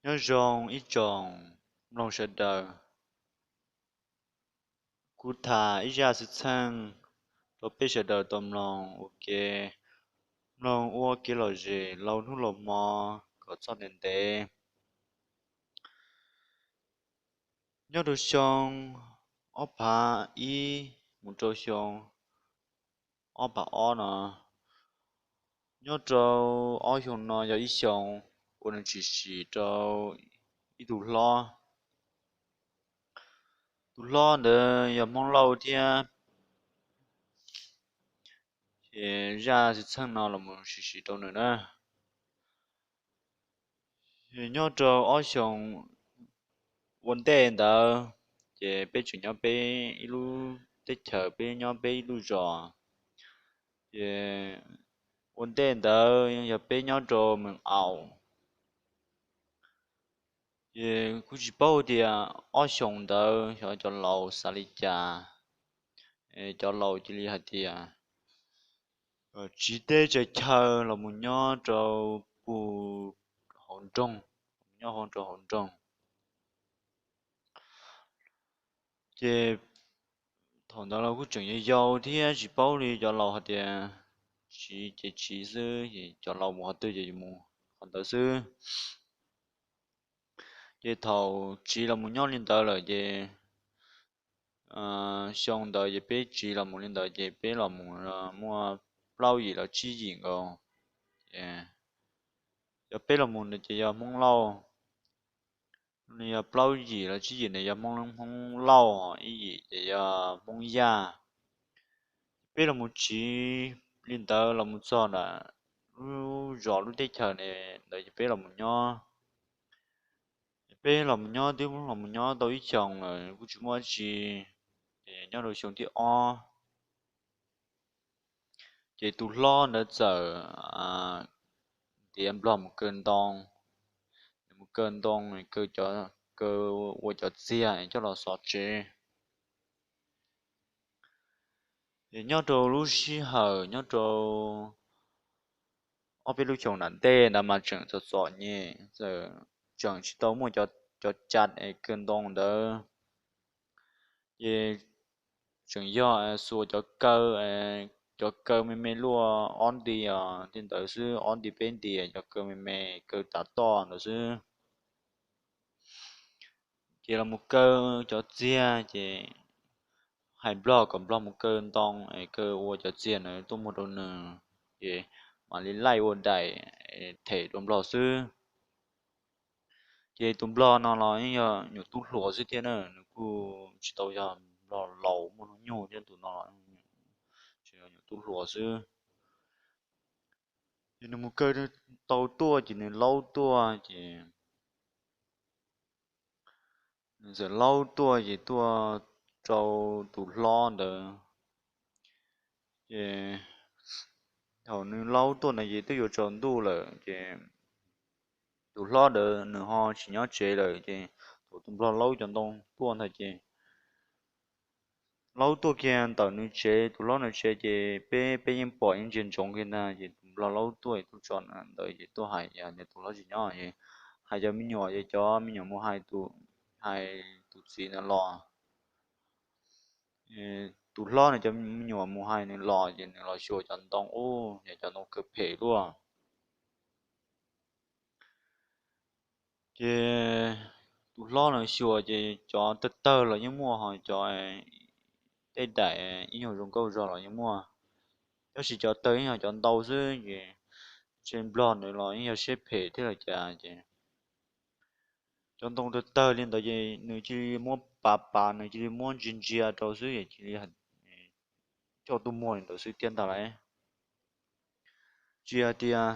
Nyob zoo ib tsoom mloog sawv daws, kuv tham ib zaj xwm txheej rau peb sawv daws tau mloog ua ke, mloog ua kev lom zem laus hnub laus hmo kom txog ntev ntev. Nyob rau xyoo ob phav ib mus rau xyoo ob phav ob no, nyob rau ob xyoo no yog ib xyoo uas nws tshwm sim rau ib tug hlob. Tus hlob ntawd yog Hmoob Lauj thiab, ces zaj xwm txheej no los tshwm sim rau nws na. Nyob rau ob xyoos ua ntej ntawd, ces peb tseem nyob peb ib lub teb chaws, peb nyob peb ib lub zos. Ces ua ntej ntawd yog peb nyob rau Mees Aus. Ces kuj tsis paub tias ob xyoos ntawd xyov cov laus xav li cas, cov laus cia li hais tias tsiv teb tsaws chaw los mus nyob rau pem hauv nroog, nyob rau hauv nroog. Ces thaum ntawd los kuj tseem yau yau thiab tsis paub li, cov laus hais tias tsiv ces tsiv xwb, cov laus mus qhov twg ces mus qhov ntawd xwb. Ces thaum tsiv los mus nyob li ntawd lawm ces xyoo ntawd ces peb tsiv los mus li ntawd ces peb los mus muaj plaub yim los tsib yim nkaus. Ces yog peb los mus ntawd ces yog Hmoob Lauj, yog plaub yim los tsib yim ntawd yog Hmoob, Hmoob Lauj, ib yim ces yog Hmoob Yaj. Peb los mus tsiv li ntawd los mus txog ntawm lub zos lub teb chaws ntawd ces peb los mus nyob. Peb los mus nyob twb los mus nyob tau ib xyoos lawm kuj tsis muaj dab tsi. Ces nyob rau xyoo thib ob, ces tus hlob ntawd txawm ntiav nplog mus kaw ntoo, mus kaw ntoo, kaw ua cov txiag coj los xov tsev. Ces nyob rau lub sij hawm nyob rau ob peb lub xyoos nram ntej ntawd mas tseem txom txom nyem, tseem tsis tau muaj cov cai es kaw ntoo ntawd. Ces tseem yog xuas cov kaw, cov kaw me me luaj ob nti os tej ntawd xwb, ob nti peb nti cov kaw me me, kaw tav toj ntawd xwb. Ces los mus kaw cov txiag ces hais nplog kom nplog mus kaw ntoo es kaw ua cov txiag ntawd tuaj muag rau nws, ces mam li laij ua daim them rau nplog xwb. Ces tus nplog no los yeej yog nyuam tub hluas xwb thiab na, nws kuj tsis tau yog nplog laus muaj hnub nyoog thiab, tus no los tsis, nyuam tub hluas xwb. Ces nws mus kaw tau tuaj ces nws laub tuaj ces nws txawm laub tuaj ces tuaj rau tus hlob ntawd. Ces thaum nws laub tuaj ntawd ces twb yuav tsaus ntuj lawm ces tus hlob ntawd nws ho tsis nyob tsev lawm ces thaum tus nplog laub cov ntoo tuaj ntawd ces laub tuaj kiag ntawm nws tsev, tus hlob ntawd tsev ces peb, peb yeej pom yeej ntsia ntsoov kiag ntag. Ces tus nplog laub tuaj tuaj txog ntawd ces tuaj hais tias tus hlob tsis nyob, hais cov me nyuam, ces cov me nyuam mus hais tus, hais tus txiv ntawd los. Tus hlob no cov me nyuam mus hais nws los ces nws los xyuas cov ntoo ub, yog cov ntoo kaw phem luaj. Ces tus hlob no xyuas ces cov tawg tawg los yeej muaj, ho cov tej daim ib nyuag zoo nkauj zog los yeej muaj, tab sis cov tawg yeej yog cov ntau xwb. Ces ntshe nplog ntawd los yeej yog siab phem thiab los cas ces cov ntoo tawg tawg li ntawd ces nws cia li muab pav pav, nws cia li muab ntsia ntsia rau xwb es cia li coj tuaj muag li ntawd xwb thiab ntag lauj. Tsis hais tias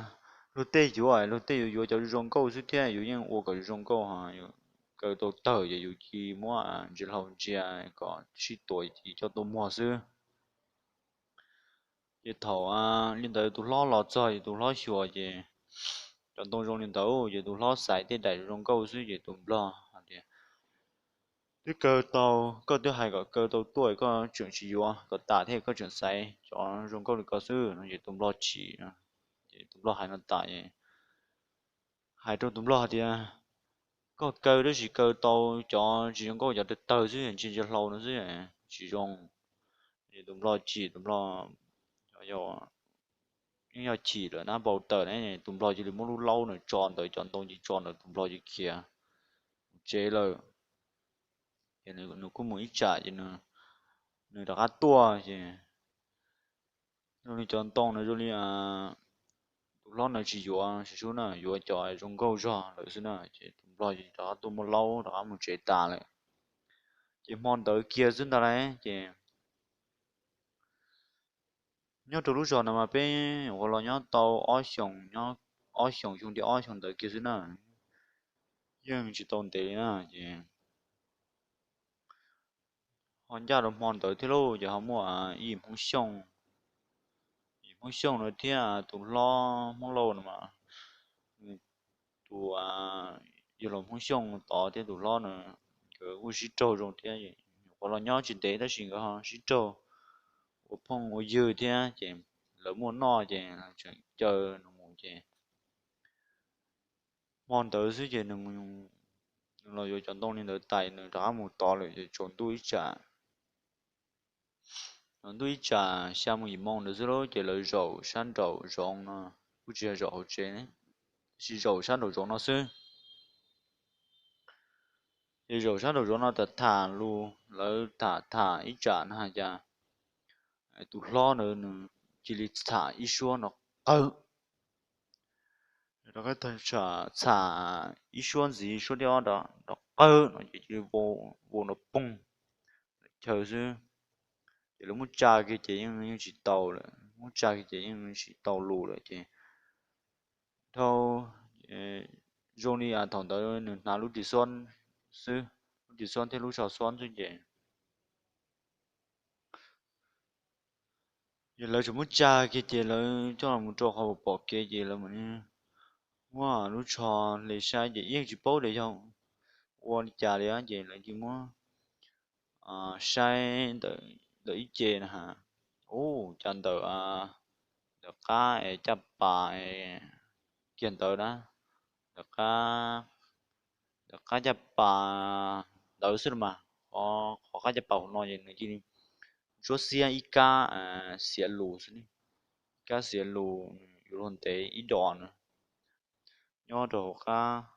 luag tej yuav, luag tej yuav yuav cov zoo nkauj xwb thiab, yus yeej ua kom zoo nkauj, yus kaw tau tawg ces yus cia li muab ntsia hlau ntsia kom sib tua cia li coj tuaj muag xwb. Ces thaum li ntawd tus hlob los txog ces tus hlob xyuas ces cov ntoo zoo li ntawd ces tus hlob xaiv tej daim zoo nkauj xwb ces tus nplog hais tias twb kaw tau, koj twb hais kom kaw tau tuaj koj tseem tsis yuav kom tas thiab koj tseem xaiv cov zoo nkauj li ko xwb no ces tus nplog chim. Ces tus nplog hais no tas es hais rau tus nplog hais tias Nkauj kaw tab sis kaw tau cov tsis zoo nkauj, cov tawg tawg xwb, ntsia ntsia hlau no xwb, tsis zoo. Ces tus nplog chim, tus nplog yeej yog chim lawm na, npau taws na, tus nplog cia li muab lub laub no tso ntawd, cov ntoo cia li tso ntawd, tus nplog cia li khiav mus tsev lawm. Ces nws kuj mus ib tsam ces nws rov qab tuaj ces zoo li cov ntoo no zoo li tus hlob no tsis yuav sub na, yuav cov zoo nkauj zog lawm xwb na, ces tus nplog rov qab tuaj muab laub rov qab mus tsev tas lawm. Ces hmo ntawd kiag xwb ntag lauj, ces nyob rau lub zos no mas peb ua los nyob tau ob xyoos, ob xyoos xyoo thiab ob xyoos ntawd kiag xwb na, yeej tsis tau ntev li na. Ces ho ncaj rau hmo ntawd thiab lauj, ces ho muaj ib Hmoob Xyooj, ib Hmoob Xyooj no thiab tus hlob Hmoob Lauj no mas, tus yawg laus Hmoob Xyooj tod thiab tus hlob no, nkawd kuj sib raug zoo thiab, nyuam qhuav los nyob tsis ntev tab sis nkawd ho sib raug ua phooj ua ywg thiab, ces lawv muaj noj ces tseem caw nws mus ces hmo ntawd xwb ces nws los yuav cov ntoo li ntawd tas nws rov qab mus tod lawm ces tsaus ntuj ib tsam. Tsaus ntuj ib tsam xya moo yim moo ntawd xwb lauj, ces lawv zaum sab nraum zoov no, kuj tsis yog zaum hauv tsev, tab sis zaum sab nraum zoov no xwb. Ces zaum sab nraum zoov no tham tham lus, lawv tham tham ib tsam no hais cas tus hlob ntawd nws cia li txham ib suab nrov qawg, rov qab txham ib suab ntxiv, suab thib ob nrov qawg no ces cia li vau nrov poog chaw xwb. Ces lawv muab tsa kiag ces yeej yeej tsis tau lawm, muab tsa kiag ces yeej tsis tau lus lawm ces dhau zoo li thaum ntawd nws hnav lub ris xob xwb, lub ris xob thiab lub tsho xob xwb ces ces lawv tseem muab tsa kiag ces lawv coj los mus rau qhov pom kev ces lawv mam li muab lub tsho hle saib ces yeej tsis paub tias yog ua li cas li ces lawv cia li muab saib ntawm ib ce na, ua cas ntawm ntawm qab es caj pas kiag ntawd na, ntawm qab ntawm qab caj pas ntawd xwb los mas, qhov qab caj pas hauv no ces nws cia li ntsuab xiab ib kab xiav lus xwb, ib kab xiav lus yuav luag ntev ib dos na, nyob rau hauv qab,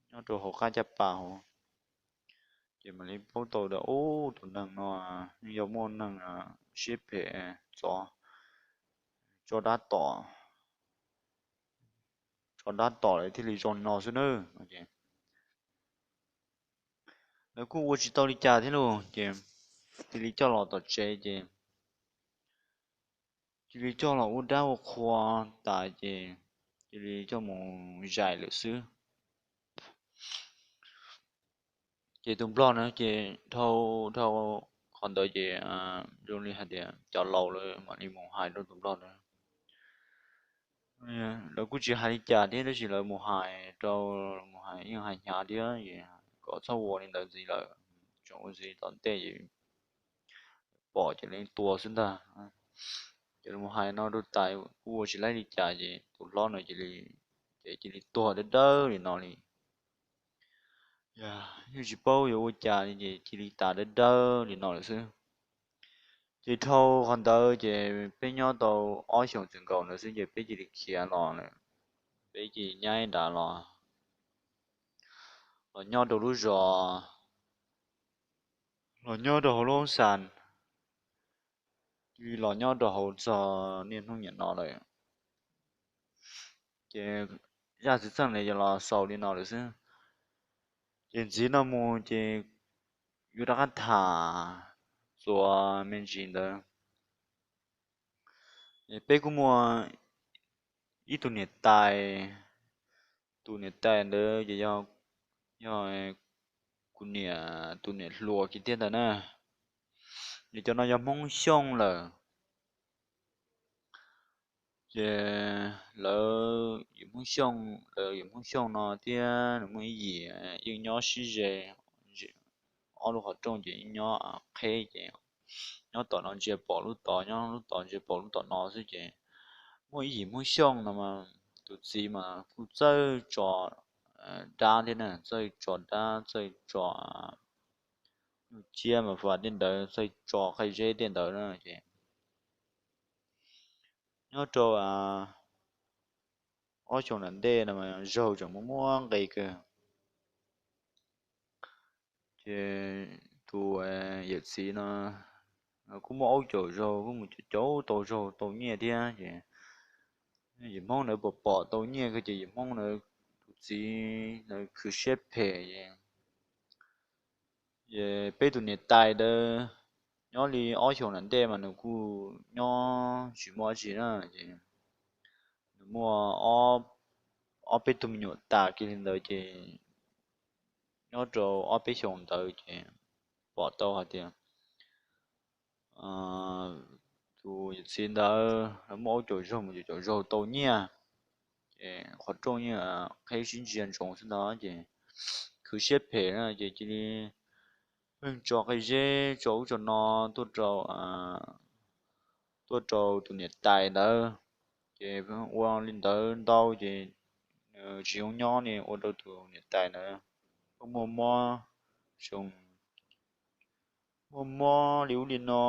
nyob rau hauv qab caj pas hauv. Ces mam li paub tau tias ub tus neeg no yeej yog muaj neeg siab phem txov, tso dab tom, tso dab tom lawm thiaj li zoo li no xwb nawb. Lawv kuj ua tsis tau li cas thiab lauj, ces cia li coj los tom tsev ces cia li coj los ua dab ua qhua tas ces cia li coj mus zais lawm xwb. Ces tus nplog na ces dhau, dhau qhov ntawd ces zoo li hais tias cov laus lawv mam li mus hais rau tus nplog na, lawv kuj tsis hais li cas thiab tab sis lawv mus hais rau, mus hais yeej hais hnyav thiab, kom txhob ua li ntawd ntxiv lawm, tseem ua ntxiv tom ntej pom ces lawv tua xwb ntag. Ces lawv mus hais no rau tas kuj ua tsis laib li cas ces tus hlob no ces cia li tuag dawb dawb li no li. Yeej tsis paub yuav ua cas li ces cia li tas dawb dawb li no lawm xwb. Ces dhau qhov ntawd ces peb nyob tau ob xyoos txwm nkaus ntawd xwb ces peb cia li khiav los lawm, peb cia li nyaib nrad los, los nyob rau lub zos, los nyob rau hauv lub xas, cia li los nyob rau hauv txog niaj hnub niam no lawm. Ces zaj xwm txheej li yog los xaus li no lawm xwb. Ces ntxiv no mus ces yuav rov qab tham txuas me ntsis ntawd. Peb kuj muaj ib tug niam tais, tus niam tais ntawd ces yog kuv niam tus niam hluas kiag thiab ntag na. Ces cov no yog Hmoob Xyooj lawm. Ces lawv yim Hmoob Xyooj, lawv yim Hmoob Xyooj no thiab nws muaj ib yim yeej nyob sib ze, ob lub qhov rooj ces yeej nyob qheb ces nyob tom no ntsia pom lub tod, nyob lub tod ntsia pom lub tom no xwb ces muaj ib yim Hmoob Xyooj no mas tus txiv mas kuj txawj tso dab thiab na, txawj tso dab, txawj tso nyuj ciab mas fas tej ntawd, txawj tso qai zeb tej ntawd na ces nyob rau ob xyoos nram ntej no zaug tseem muaj muaj nqis kawg. Ces tus yawm txiv no kuj muaj aub caum zaug, kuj mus caum tau zaug tau nyiaj thiab ces yim Hmoob ntawd pom pom tau nyiaj kawg ces yim Hmoob ntawd tus txiv ntawd khwv siab phem es peb tus niam tais ntawd nyob li ob xyoos nram ntej mas nws kuj nyob tsis muaj dab tsi na ces nws muaj ob peb tug me nyuam tas kiag li ntawd ces nyob rau ob peb xyoos ntawd ces pom tau hais tias tus yawm txiv ntawd muaj aub caum zaug mus caum zaug tau nyiaj ces qhov rooj yeej qhib sib ntsia ntsoov xwb ntag ces khwv siab phem na ces cia li pheej tso qai zeb tso ub tso no tuaj rau tuaj rau tus niam tais ntawd ces ua li ntawd ntau ces nws tsis zoo nyob li ua rau tus niam tais ntawd pheej muaj mob, zoo muaj mob li ub li no,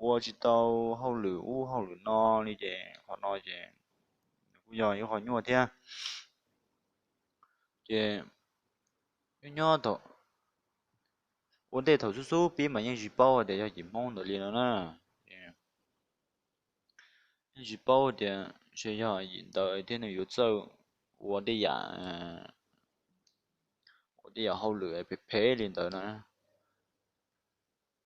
ua tsis tau hauj lwm ub hauj lwm no li ces qhov no ces nws kuj yog ib qho nyuaj thiab ces nyob nyob thaum ua ntej thaum xub xub pib mas yeej tsis paub tias yog yim Hmoob ntawd li no na. Yeej tsis paub tias ntshe yog yim ntawd thiab nws yuav txawj ua tej yam ua tej yam hauj lwm phem phem li ntawd na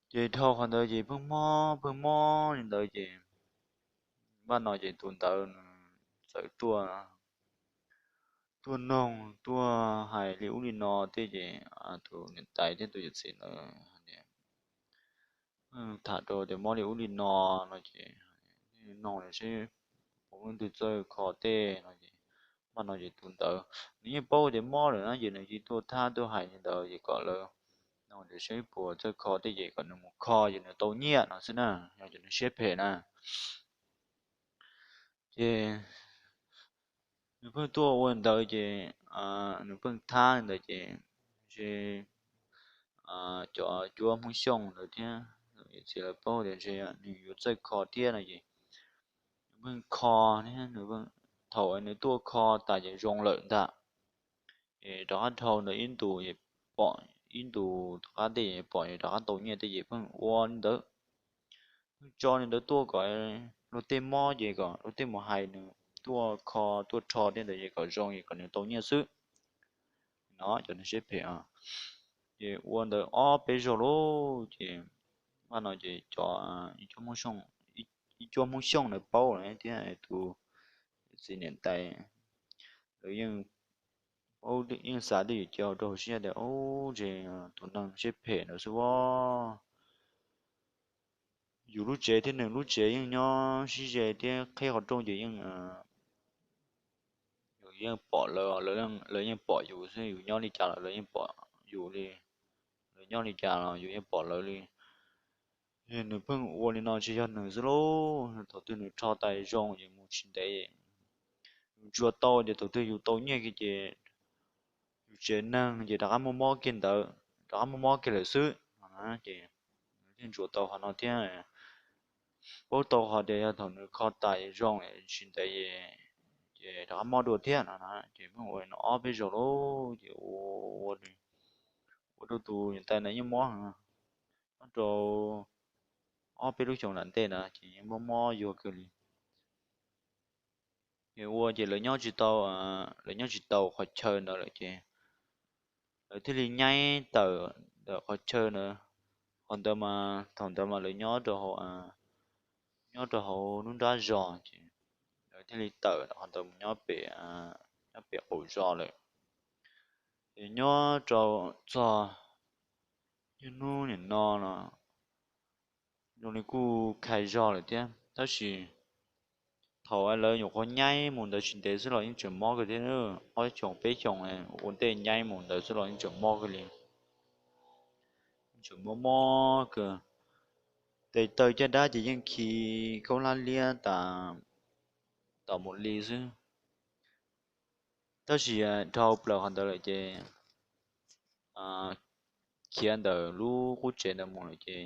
ces dhau qhov ntawd ces pheej mob pheej mob li ntawd ces npaj no ces tus ntawd nws txawm tuaj tuaj noog tuaj hais li ub li no tej ces tus niam tais thiab tus yawm txiv ntawd tham rau tias mob li ub li no no ces noog seb puas muaj leej twg txawj kho tej no ces npaj no ces tus ntawd nws yeej paub tias mob lawm na ces nws cia tuaj thab tuaj hais li ntawd ces kom lawv noog tias seb puas txawj kho tej ces kom nws mus kho ces nws tau nyiaj no xwb na, yog ces nws siab phem na ces nws pheej tuaj ua ntawd ces nws pheej thab li ntawd ces ntshe cov cuab Hmoob Xyooj ntawd thiab yawm txiv lawv paub tias ntshe nws yuav txawj kho thiab no ces nws pheej kho thiab nws pheej, thaum nws tuaj kho tas ces zoo lawm ntag es rov qab dhau ntawd ib ntus es pom ib ntus tom qab tej es pom es rov qab tau nyiaj tej ces pheej ua li ntawd, pheej tso li ntawd tuaj kom luag tej mob ces kom luag tej mus hais nws tuaj kho tuaj rho tej ntawd ces kom zoo es kom nws tau nyiaj xwb no cov neeg siab phem ces ua ntawd ob peb zaug lauj ces npaj no ces cov ib cuab Hmoob Xyooj ntawd paub lawm thiab tus txiv niam tais lawv yeej paub yeej xav twj ywm cia rau hauv siab tias ub ntshe tus neeg siab phem ntawd xwb as. Yus lub tsev thiab nws lub tsev yeej nyob sib ze thiab qhib qhov rooj ces yeej, yus yeej pom lawv, lawv yeej pom yus xwb, yus nyob li cas los lawv yeej pom yus li, lawv nyob li cas los yus yeej pom lawv li. Nws pheej ua li no ntshe yog nws xwb lauj, thaum twg nws rho tas zoo ces mus tsis ntev, yus ntsuas tau ces thaum twg yus tau nyiaj kiag ces yus tsev neeg ces rov qab muaj mob kiag ntawd, rov qab muaj mob kiag lawm xwb no ces nws thiaj ntsuas tau qhov no thiab. Paub tau qhov tias yog thaum nws kho tas zoo tsis ntev ces rov qab mob dua thiab no na ces pheej ua no ob peb zaug lauj ces ua rau tus niam tais ntawd yeej mob heev, nyob rau ob peb lub xyoos nram ntej na ces yeej mob mob yuag kawg li. Ces ua ces lawv nyob tsis tau, lawv nyob tsis tau qhov chaw ntawd lawm ces lawv thiaj li nyaib tawm ntawm qhov chaw ntawd. Qhov ntawd mas thaum ntawd mas lawv nyob rau hauv, nyob rau hauv lub nrab zos ces lawv thiaj li tawm ntawm qhov ntawd mus nyob pem, nyob pem qaum zos lawm. Ces nyob rau txog niaj hnub nim no los zoo li kuj khai zog lawm thiab tab sis thaum lawv nyuam qhuav nyaib mus ntawd tsis ntev xwb los yeej tseem mob kawg thiab, ob xyoos peb xyoos ua ntej nyaib mus ntawd xwb los yeej tseem mob kawg li, yeej tseem mob mob kawg. Tes taw caj dab ces yeej khi khaub hlab liab tas tom mus li xwb. Tab sis dhau plaws qhov ntawd lawm ces khiav ntawm lub qub tsev ntawd mus lawm ces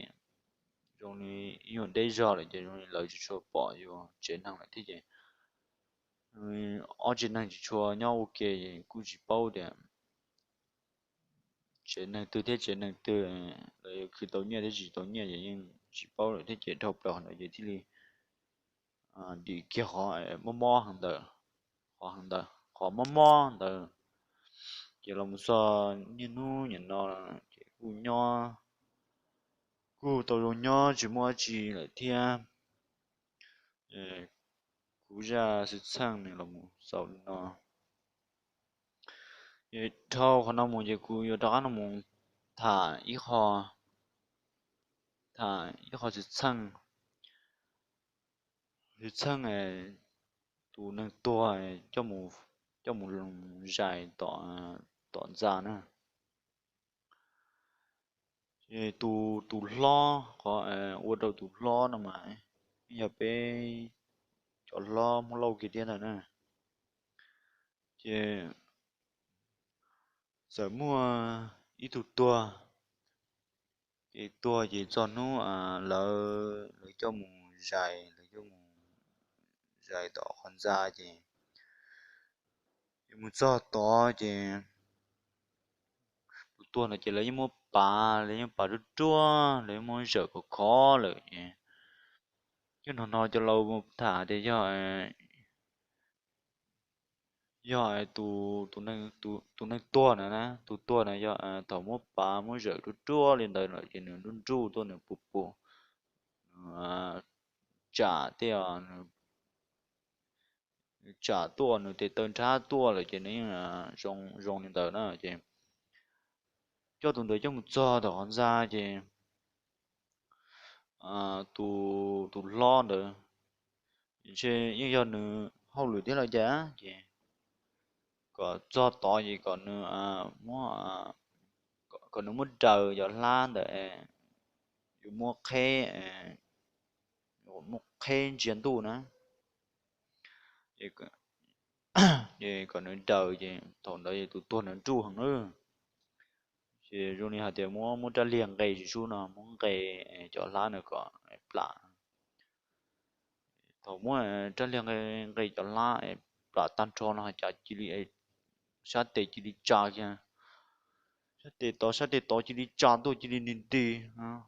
zoo li ib nyuag deb zog lawm ces zoo li lawv tsis tshua pom yus tsev neeg lawm thiab ces ob tsev neeg tsis tshua nyob ua ke es kuj tsis paub tias tsev neeg twg thiab tsev neeg twg, lawv yuav khwv tau nyiaj thiab tsis tau nyiaj ces yeej tsis paub lawm thiab ces dhau plaws qhov ntawd ces thiaj li dim kiag qhov mob mob heev ntawd, qhov heev ntawd, qhov mob mob ntawd. Ces los mus txog niaj hnub nim no ces kuj nyob, kuj tau zoo nyob tsis muaj dab tsi lawm thiab. Kuv zaj xwm txheej nws los mus xaus li no. Dhau qhov no mus ces kuv yuav rov qab no mus tham ib qho, tham ib qho xwm txheej, xwm txheej tus neeg tuag coj mus zais tom ntxa na. Ces tus hlob, qhov ua rau tus hlob no mas yog peb cov hlob Hmoob Lauj kiag thiab ntag na. Ces txawm muaj ib tug tuag, ces tuag ces txog hnub lawv, lawv coj mus zais, lawv coj mus zais tom qhov ntxa ces mus txog tod ces tus tuag no ces lawv yeej muab pav, lawv yeej pav ruaj ruaj, lawv yeej muab zawm khov khov lawm ces coj nrog no cov laus mus tham tias yog, yog tus neeg tuag na, tus tuag na yog thaum muab pav muab zawm ruaj ruaj li ntawd lawm ces nws nruj nruj tuaj nws puas puas, nws tsam tej, nws tsam tuaj nws tes taw nrhab tuaj lawm ces nws yeej zoo li ntawd na ces coj tus ntawd coj mus txog tom qhov ntxa ces tus, tus hlob ntawd ntshe yeej yog nws hauj lwm thiab los cas ces kom txog tod ces kom nws muab, kom nws muab daws cov hlab ntawd, yuav muab qheb, muab qheb ntsia ntuj na. Ces kom nws daws ces thaum ntawd tus tuag nws nruj heev lawm. Ces zoo li hais tias muab, muab rab liag nqe tsis sub no, muab nqe cov hlab na kom plam. Thaum muab rab liag nqe cov hlab plam tag nrho no cas cia li sab tes cia li tsa kiag, sab tes tod, sab tes tod cia li tsa tuaj cia li nti nti.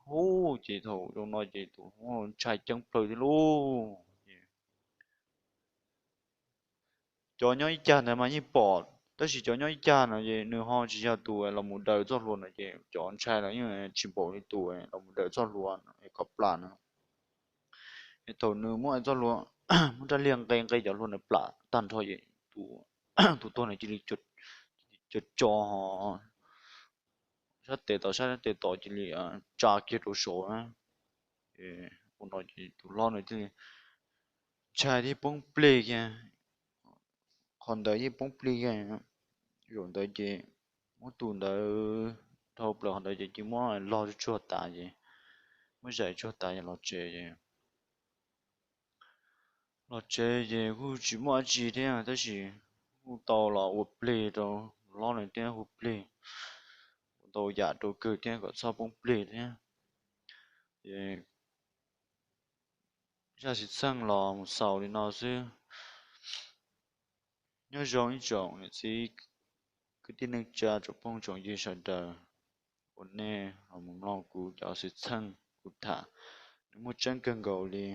Hu, ces thaum zoo no ces tus ntshai ceeb plawg thiab lauj. Cov nyob ib cag ntawd mas yeej pom, tab sis cov nyob ib cag no ces nws ho tsis yog tus los mus daws txoj hlua no ces cov ntshai los yeej tsis npaum li tus los mus daws txoj hlua kom plam no. Es thaum nws muab txoj hlua, muab rab liag nqe nqe cov hlua ntawd plam tag nrho ces tus tuag no cia li co co ho sab tes tod, sab tes tod cia li tsa kiag rau saud na. Ua no ces tus hlob no thiaj li ntshai thiab poob plig kiag, qhov ntawd yeej poob plig kiag. Zaum ntawd ces muab tus ntawd dhau plaws qhov ntawd ces cia muab log tsuag tsuag tas ces muab zais tsuag tas los tsev ces los tsev ces kuj tsis muaj dab tsi thiab tab sis kuj tau los ua plig rau hlob no thiab, hu plig ua ntau yam rau kawg thiab kom txhob poob plig thiab. Ces zaj xwm txheej los mus xaus li no xwb. Nyob zoo ib tsoom niam txiv kwv tij neej tsa tsoom phooj tsoom ywg sawv daws uas nej los mus mloog kuv cov xwm txheej kuv tham, nws muaj tseeb kawg nkaus li.